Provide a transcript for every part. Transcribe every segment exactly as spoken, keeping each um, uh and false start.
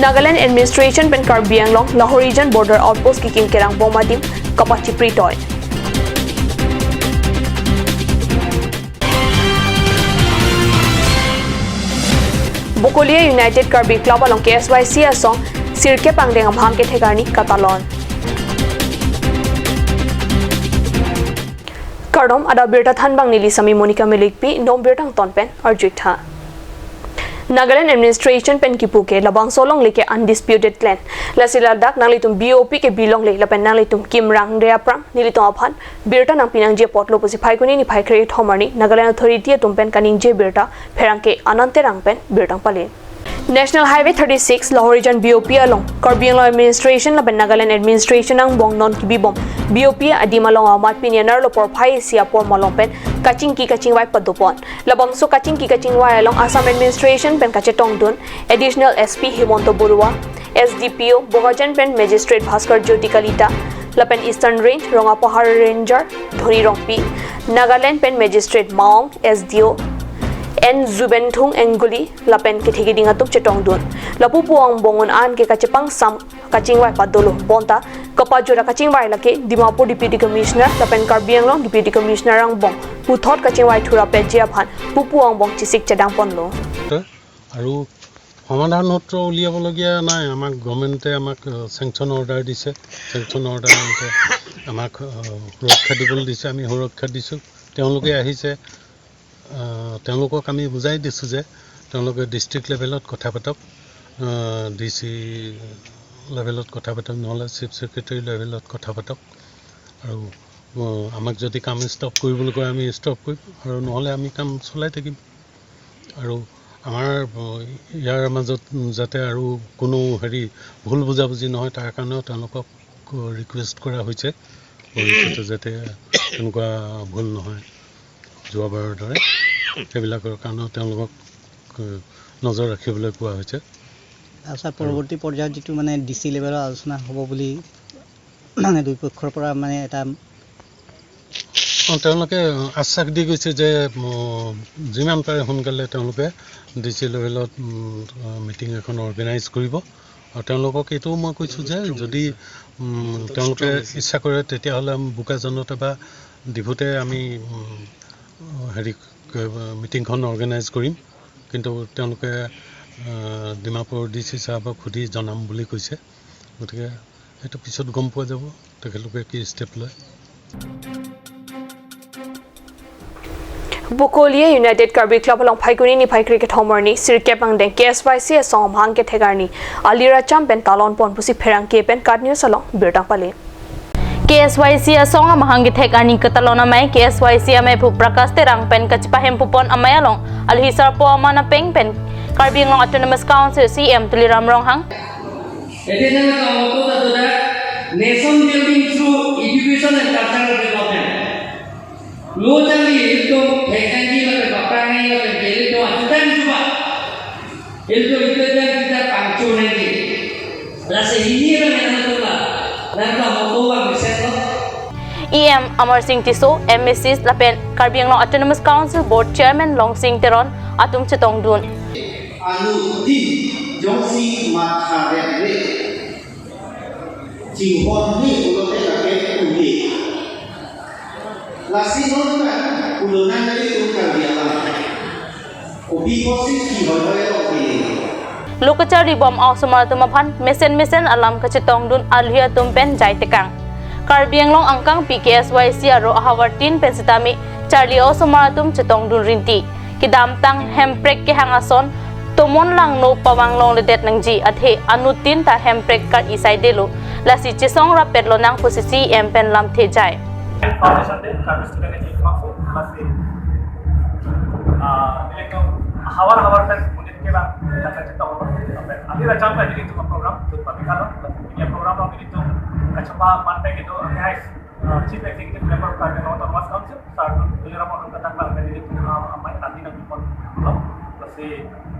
Nagaland administration pen Karbi Anglong Lahorijan border outpost kekim kerang bom adim kapachipri toi. Bokolia United Karbi Club along K S Y C asong sirkep angdeng amahang kethek arni katalon. Kardom, adap birta thanbang neli Sami Monica Milikpi, non birta angton pen arjuitha. Nagaland administration pen kipu ke labangso alongle ke undisputed land. Lasi ladak nanglitum B O P ke bilongle lapen nanglitum kimrang de aphrang nelitum aphan birta nangpi nangji apotlo pusi Phaikuni niphai kre-kethom arni Nagaland authority atum pen kaningje birta pherangke Anand Terang pen birta pale. National Highway thirty-six Lahorijan B O P along Karbi Anglong administration lapen Nagaland administration angbong non kibibom B O P adim along amat pini anerlo porphai isi apor malom pen kachingki kachingvai padopon. Labangso kachingki kachingvai along Assam administration pen kachetongdun Additional S P Himanta Barua, S D P O Bokajan pen Magistrate Bhaskar Jyoti Kalita, lapen Eastern Range Rongapahar Ranger Dhoni Rongpi, Nagaland pen Magistrate Maong, S D O N Zubenthung Enguli, lapen kethe keding atum chetongdun. Lapu pu angbong un-an ke kachepangsam kachingvai padolo bonta kapajut akachingvai lake Dimapur Deputy Commissioner lapen Karbi Anglong Deputy Commissioner angbong puthot kachingvai thura peji aphan pupu angbong chisik chedang ponlo. আৰু সমাধান সূত্ৰ উলিয়াবলগীয়া নাই। আমাক গভৰ্ণমেণ্টে আমাক, আহ, sanction order দিছে। Sanction order মতে আমাক, আহ, সুৰক্ষা দিবলৈ দিছে, আমি সুৰক্ষা দিছোঁ। তেওঁলোকে আহিছে, আহ, তেওঁলোকক আমি বুজাই দিছোঁ যে তেওঁলোকে ডিষ্ট্ৰিক্ট লেভেলত কথা পাতক, আহ, ডি চি লেভেলত কথা পাতক, নহ'লে চিফ ছেক্ৰেটাৰী লেভেলত কথা পাতক। আৰু, আহ, আমাক যদি কাম ষ্টপ কৰিবলৈ কয়, আমি ষ্টপ কৰিম, আৰু নহ'লে আমি কাম চলাই থাকিম। আৰু আমাৰ, আহ, ইয়াৰ মাজত যাতে আৰু কোনো হেৰি ভুল বুজাবুজি নহয়, তাৰ কাৰণেও তেওঁলোকক ৰিকুৱেষ্ট কৰা হৈছে, ভৱিষ্যতে যাতে এনেকুৱা ভুল নহয় যোৱাবাৰৰ দৰে, সেইবিলাকৰ কাৰণেও তেওঁলোকক, আহ, নজৰ ৰাখিবলৈ কোৱা হৈছে। আচ্ছা, পৰৱৰ্তী পৰ্যায়ত যিটো মানে ডি চি লেভেলৰ আলোচনা হ'ব বুলি মানে দুই পক্ষৰ পৰা মানে এটা অ, তেওঁলোকে আশ্বাস দি গৈছে যে, উম, যিমান পাৰে সোনকালে তেওঁলোকে ডি চি লেভেলত, উম, মিটিং এখন অৰ্গেনাইজ কৰিব। আৰু তেওঁলোকক এইটোও মই কৈছোঁ যে যদি, উম, তেওঁলোকে ইচ্ছা কৰে, তেতিয়াহ'লে আমি বোকাজানতে বা ডিফুতে আমি, উম, হেৰি, মিটিংখন অৰ্গেনাইজ কৰিম। কিন্তু তেওঁলোকে, আহ, ডিমাপুৰ ডি চি ছাহাবক সুধি জনাম বুলি কৈছে। গতিকে সেইটো পিছত গম পোৱা যাব তেখেতলোকে কি ষ্টেপ লয়। Bokolia United Karbi Club along Phaikuni niphai kre-kethom arni sirkep angdeng K S Y C asong amahang kethek arni alira cham pen talon pon pusi pherangke pen KAT News along birta pale. K S Y C asong amahang kethek arni katalon amei K S Y C amei aphu Prakash Terang pen kachepahem pupon amei along alhi sarpo aman apeng pen Karbi Anglong Autonomous Council C E M Tuliram Ronghang. Ede nang kamoto ta dodak nation building through education and cultural development. Lo tangli ilitum hekangji lapen bapangji lapen ke ilitum ajudan juba. Ilitum ilitum dan kita pangchun nangji. Lasi hini nang nang tula. Nang kamoto bang mesen lo. E M Amar Singh Tisso, M A Cs lapen Karbi Anglong Autonomous Council Board Chairman Longsing Teron atum chetongdun. Anuttin jongsi matha rep rep chinghon ni pulote lake uli. Lasi non ka pulo nang kali tum Karbi alam. Kopi kosi ki hoi hoi lo ki. Lo kacharli bom a-osomar atum aphan mesen mesen alam kachetongdun alhi atum pen jai tekang. Karbi Anglong angkangpi K S Y C aro ahavartin pen sitame charli a-osomar atum chetongdun rinti. Kedamtang hemprek kehang ason tomon langno pavang longledet nangji athe anuttin ta hemprek kar-i saidelo. Lasi chesong rapet lonang pusi C E M pen lamthe jai. Foundation Day, Karbi Student Action Council, lasi, ah, nelitum havar havar pen monit kevang, kachetong, lapen alira cham pen nelitum program, jut pabi kalo, lapen program along nelitum kachapa man pen itu, okay, hai, ah, Chief Executive Member Karbi Anglong Autonomous Council, Sir Tuliram Ronghang katak bang pen nelitum, ah, amei tandi nangpon lo, lasi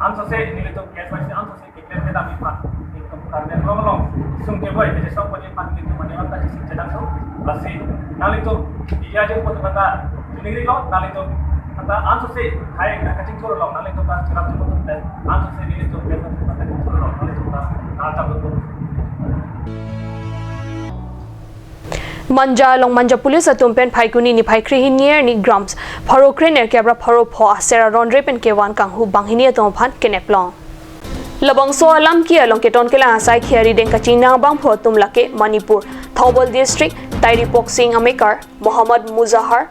ansose nelitum K S Y C ansose keklem kedam iphan, nelitum Karbi Anglong along sungke boi, jadi song boi iphan nelitum mane anta chesik chedang so. Lasi nanglitum iya jeng pon anta juni lo, nanglitum anta ansose hai na kachingthur lo, nanglitum ta cherap chingthur pen ansose nelitum pen anta kachingthur lo, nanglitum ta Manja along Manja Police atum pen Phaikuni niphai kre-hini arni grams pharo kre-nerkep ra pharo pho aser aron re pen kevan kanghu banghini atum aphan kenep long. Labangso alam ke along keton kelang asai kheri deng kachinang abangphu atum lake Manipur, Thoubal District, Tairipoksing amekar, Mohammad Muzahar,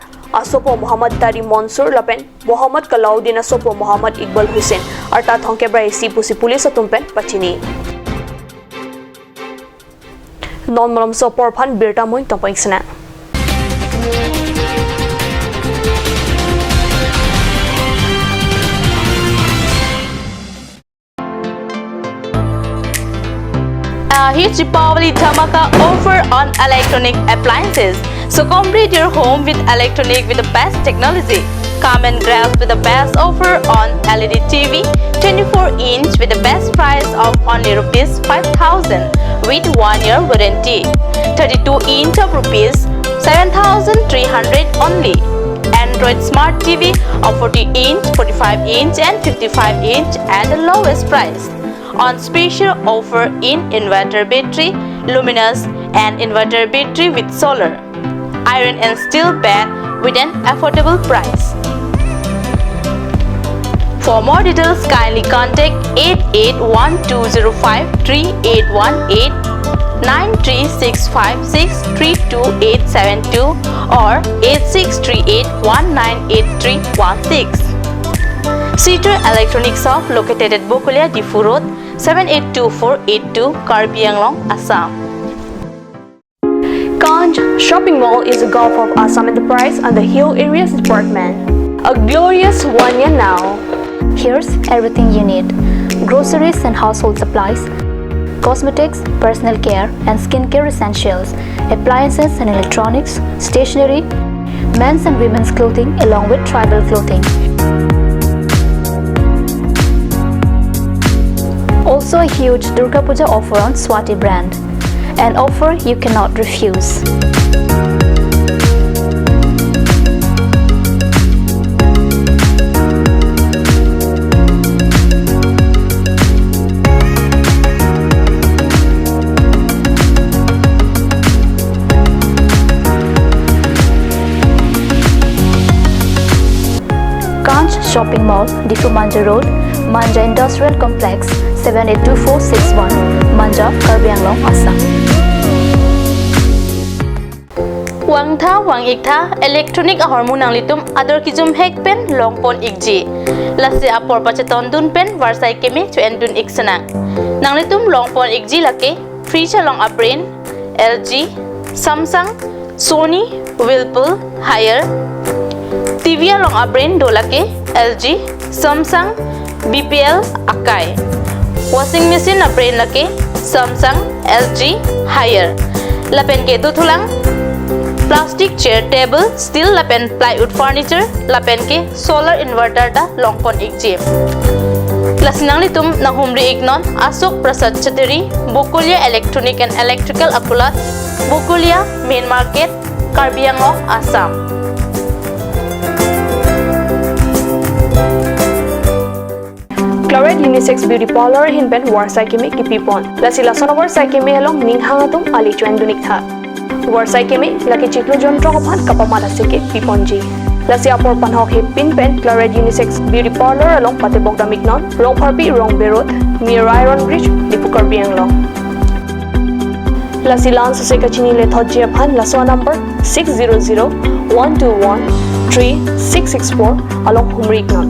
asopo Mohammad Tari Monsur lapen Mohammad Kalauddin asopo Mohammad Iqbal Hussain, arta thomkep ra isi pusi police atum pen pachini. Non malomso apor aphan birta moin tongpo ingsena. A huge Deepavali dhamaka offer on electronic appliances. So complete your home with electronic with the best technology. Come and grab with the best offer on L E D T V, twenty-four inch with the best price of only rupees five thousand with one year warranty. Thirty-two inch of rupees seven thousand three hundred only. Android Smart T V of forty inch, forty-five inch and fifty-five inch at the lowest price. On special offer in inverter battery, luminous and inverter battery with solar, iron and steel bed with an affordable price. For more details, kindly contact eight eight one two zero five three eight one eight, nine three six five six three two eight seven two or eight six three eight one nine eight three one six. Sitar Electronic Shop located at Bokolia, Diphu Road, seven eight two four eight two, Karbi Anglong, Assam. Kanch Shopping Mall is a Gulf of Assam Enterprise and the Hill Areas Department. A glorious one year now. Here's everything you need: groceries and household supplies, cosmetics, personal care and skincare essentials, appliances and electronics, stationery, men's and women's clothing along with tribal clothing. Also a huge Durga Puja offer on Swati brand. An offer you cannot refuse. Kanch Shopping Mall, Diphu Manja Road, Manja Industrial Complex, seven eight two four six one, Manja, Karbi Anglong, Assam. Vangtha vang-iktha electronic ahormu nanglitum ador kejum hek pen longpon ikji. Lasi apor pachetondun pen varsai keme cho-endun iksenang. Nanglitum longpon ikji lake fridge along a-brand L G, Samsung, Sony, Whirlpool, Haier. T V along a-brand do lake L G, Samsung, B P L, Akai. Washing machine a-brand lake Samsung, L G, Haier. Lapen ke dothulang plastic chair, table, steel lapen plywood furniture, lapen ke solar inverter ta longpon ikji. Lasi nanglitum nanghumri iknon Ashok Prasad Chattery, Bokolia Electronic and Electrical Akulat, Bokolia Main Market, Karbi Anglong, Assam. Claret Unisex Beauty Parlour ahin pen varsai keme kipipon. Lasi lason avarsai keme along ning hang atum ale cho-endun iktha. Varsai keme lake chiklo jontrok aphan kapamat aseke piponji. Lasi apor panhok hepin pen Claret Unisex Beauty Parlour along patebok dam iknon, Rongpharpi, Rongbe Road, near Iron Bridge, Diphu, Karbi Anglong. Lasi la-an sose kachini lethotji aphan laso number six zero zero one two one three six six four along humri iknon.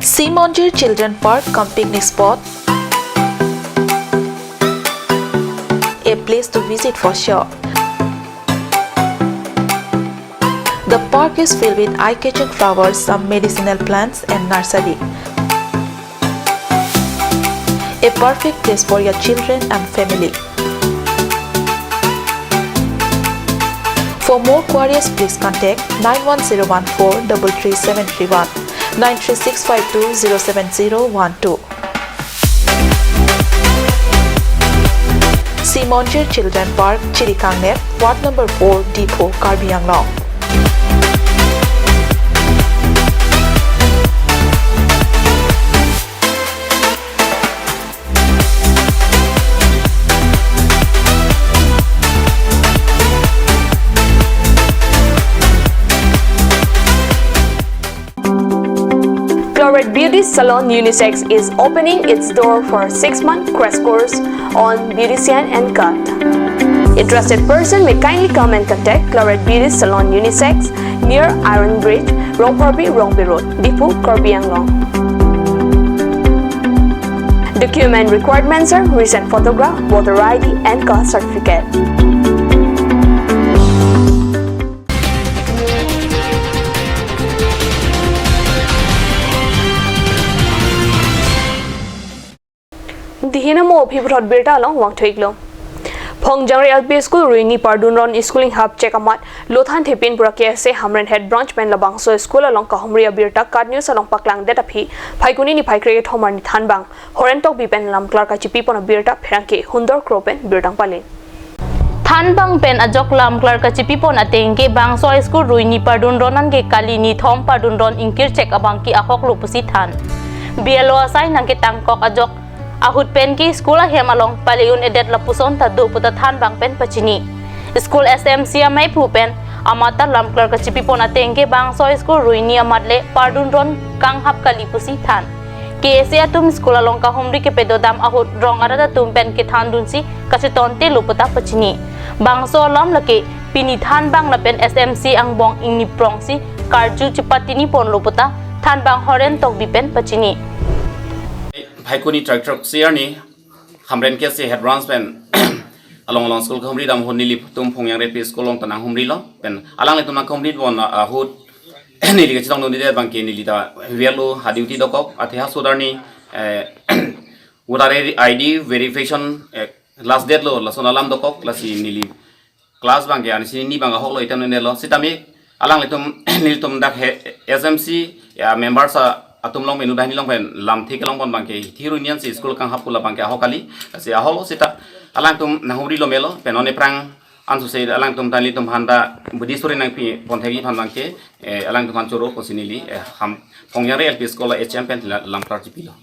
Simonjir Children Park cum picnic spot, a place to visit for sure. The park is filled with eye-catching flowers, some medicinal plants and nursery. A perfect place for your children and family. For more queries, please contact nine one zero one four double three seven three one, nine three six five two zero seven zero one two. Simonjir Children Park, Chirikangner, Ward number four, Diphu, Karbi Anglong. Salon Unisex is opening its door for six-month crash course on beautician and cut. Interested person may kindly come and contact Claret Beauty Salon Unisex near Iron Bridge, Rongphorbi, Rongbe Road, Diphu, Karbi Anglong. Document requirements are recent photograph, voter I D and caste certificate. Dihin amo aphi puthot birta along vangthu-iklo. Phongjangre L P School Ruini Pardun Ron School inghap chek amat lothan thepin pura K S A Hamren Head Branch pen labangso school along kahumri abirta KAT News along paklangdet aphi Phaikuni niphai kre-kethom arni thanbang Horen Tokbi pen lamklar kachipipon abirta pherangke Hundor Kro pen birta pale. Thanbang pen ajok lamklar kachipipon ateng ke bangso school Ruini Pardun Ron an ke kali nithom Pardun Ron ingkir chek abang ke ahoklo pusi than. B L O asai nangketangkok ajok ahut pen ke school ahem along pale-un-edet lapuson ta do puta thanbang pen pachini. School S M C amei aphu pen amat ta lamklar kachipipon ateng ke bangso school Ruini amat le Pardun Ron kanghap kali pusi than. K S A atum school along kahumri kepedodam ahut rong arat atum pen kethandunsi kachetongtelo puta pachini. Bangso alam lake pini thanbang lapen S M C angbong ingni prongsi karju chepatiniponlo puta thanbang Horen Tokbi pen pachini. Phaikuni trai throk-si arni Hamren K S A Head Branch pen along along school kahumri dam ahut nelitum Phongjangre L P School along ta nanghumrilo pen alanglitum nangkahumri bon ahut neli kachetongdunde abang ke neli ta V L O ha duty dokok athe ha sudar ni, eh, voter I D verification, eh, last date lo, lason alam dokok, lasi neli class abang ke ani sini ni abang ahoklo itum nelo. Sitame alanglitum nelitum dak he S M C ya members atum along pen udah ni along pen lamthe kelongpon abang ke Hithi Ruini an si school kanghap pu labang ke ahok kali. Lasi ahoklo sita alangtum nanghumrilo melo pen non aphrang ansose alangtum ta nelitum aphan ta budi suri nangpipon thekji aphan abang ke, eh, alangtum aphan choro pusi neli, eh, ham Phongjangre L P School H M pen la-, lamklar chipilo.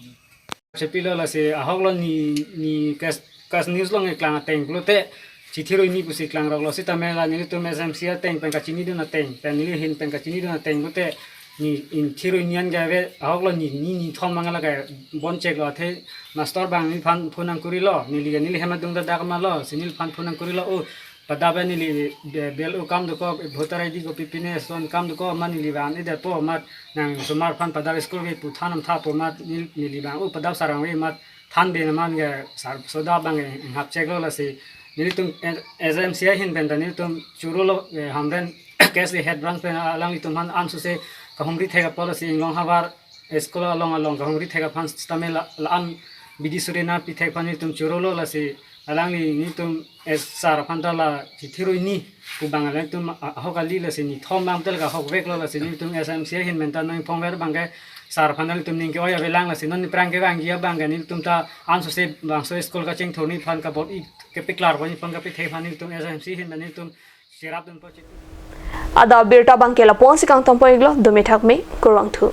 Chipilo lasi ahoklo ne, ne KAT, KAT News along keklang ateng pulote Hithi Ruini pusi klangroklo sitame la nelitum S M C ateng pen kachinidun ateng pen neli ahin pen kachinidun ateng pulote ne Hithi Ruini an ke ave ahoklo ne, ne, nithom abang la ke bon cheklo athe master abang neliphan phone nangkurilo neli ke neli hem adung ta dak ma lo si neliphan phone nangkurilo o padap neli be-, B L O akam dokok, voter I D kopi pine son akam dokok amat neli abang edet po amat nang osomar aphan padap school ke pu than nam tha po amat nel-, neli abang o padap sarang ave amat than be naman ke sar soda abang ke inghap cheklo lasi nelitum, eh, S M C ahin pen ta nelitum chorolo, eh, Hamren K S A Head Branch pen alanglitum aphan ansose kahumri thek apot lasi inglong havar school along along kahumri thek aphan sitame la, la-an bidi suri nangpi thek aphan nelitum chorolo lasi alangli nelitum, eh, sir aphan ta la Hithi Ruini pu abang alangtum a-, ahok kali lasi nithom abang tel ke ahokveklo lasi nelitum S M C ahin pen ta nangphongver abang ke sir aphan nelitum ning ke-oi avelang lasi non aphrang kevangji abang ke nelitum ta ansose bangso school kachingthur ni aphan kabor-i kepaklarpon ni aphan kapithek aphan nelitum S M C ahin pen nelitum cherapdunpo chitu. Adap birta abang ke lapu-an si kangtompon-iklo, dome thakme, kurvangthu.